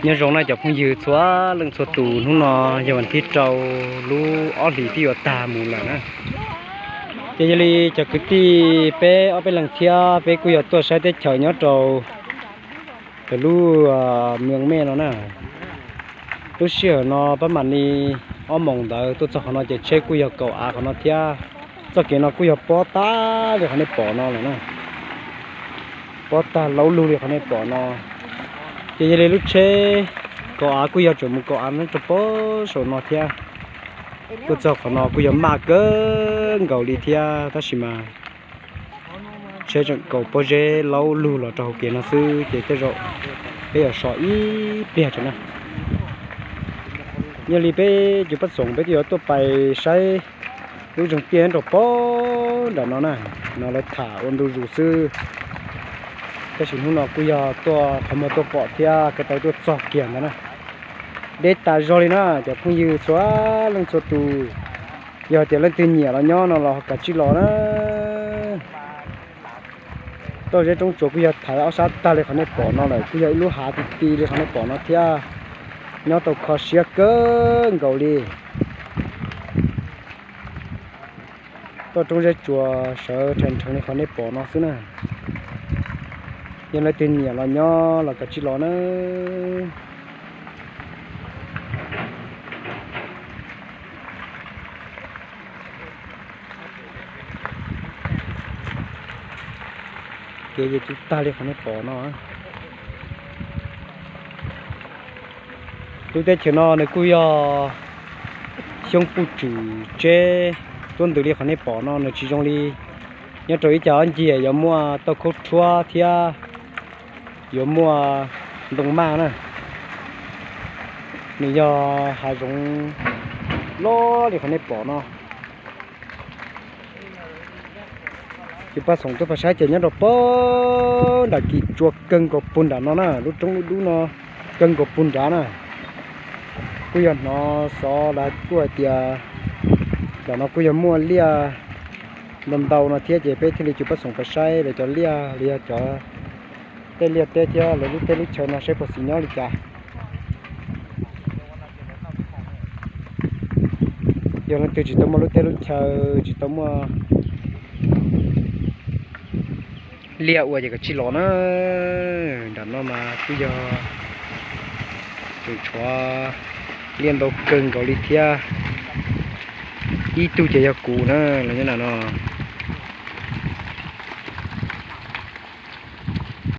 Nyob zoo na cov phooj ywg txhua leej txhua tus, hnub no yog vas thib rau lub ob hlis twb yuav tag mus lawm na. Ces yog li cov kwv tij peb ob peb leeg thiab peb kuj yog tuaj saib teb chaws nyob rau lub me me no na. Lub sij hawm no pab mam li ob moos ntawd tuaj txog qhov no ces tsheb kuj yog kaum av qhov no thiab. Txoj kev no kuj yog pob tag li qhov nej pom no lawm na. Pob tag laub lug li qhov nej pom no. Ces yog li lub tsheb kaum av kuj yog tseem mus kaum av nyob rau pob saum no thiab. Tuaj txog qhov no kuj yog maj kawg nkaus li thiab tab sis mas tsheb tseem kaum pob zeb laub lug los rau hauv kev no xwb ces tej zaum peb yuav so ib pliag tso na. Yog li peb cov pab xoom peb twb yuav tuaj pais saib lub zeeg tiaj nyob rau pob nram no na, no lawv tham ua ntu zus xwb. Tab sis hnub no kuj yog tuaj qhov muag tuaj pom thiab ko taw tuaj txog kiag ntawd na. Deb tas zog li na cov phooj ywg txhua leej txhua tus. Yog tias leej twg nyiam los nyob no los kav tsij los na. Toj zeb roob tsuas kuj yog thaiv ob sab tag li qhov nej pom no lawm, kuj yog ib lub hav ti ti li qhov nej pom no thiab. Nyob tau kho siab kawg nkaus li. Toj roob zeb tsuas sawv rhais nrheev li qhov nej pom no xwb na. Yog leej twg nyiam los nyob los kav tsij los na. Kev yeej tub tag li qhov nej pom no. Lub teb chaws no nws kuj yog Xyoob Puj Tswm tseb tuab ntws li qhov nej pom no, nws tsis zoo li nyob rau ib co ob ncig yuav muaj tauj khaub rhuab thiab yuav muaj ntoo maj na. Nws yog hav zoov loj li qhov nej pom no. Ces pab xoom tuaj pab saib ces nyob rau pob nram kis tsua kawg nkaus puag nram no na, lub roob lub dub no kawg nkaus puag nrad na. Kuj yog hnov xov lawv kuj hais tias nram no kuj yog muaj liaj ntau ntau no thiab ces peb thiaj li coj pab xoom pab saib lawv cov liaj los yog cov tej liaj teb thiab lawv lub teb lub chaw no saib puas xis nyob li cas. Yog leej twg tsis tau muaj lub teb lub chaw, tsis tau muaj liaj ua ces kav tsij los na. Nram no mas kuj yog tseem tshuav liaj ntau kawg nkaus li thiab. Ib tug ces yog kuv na, los nyob nram no.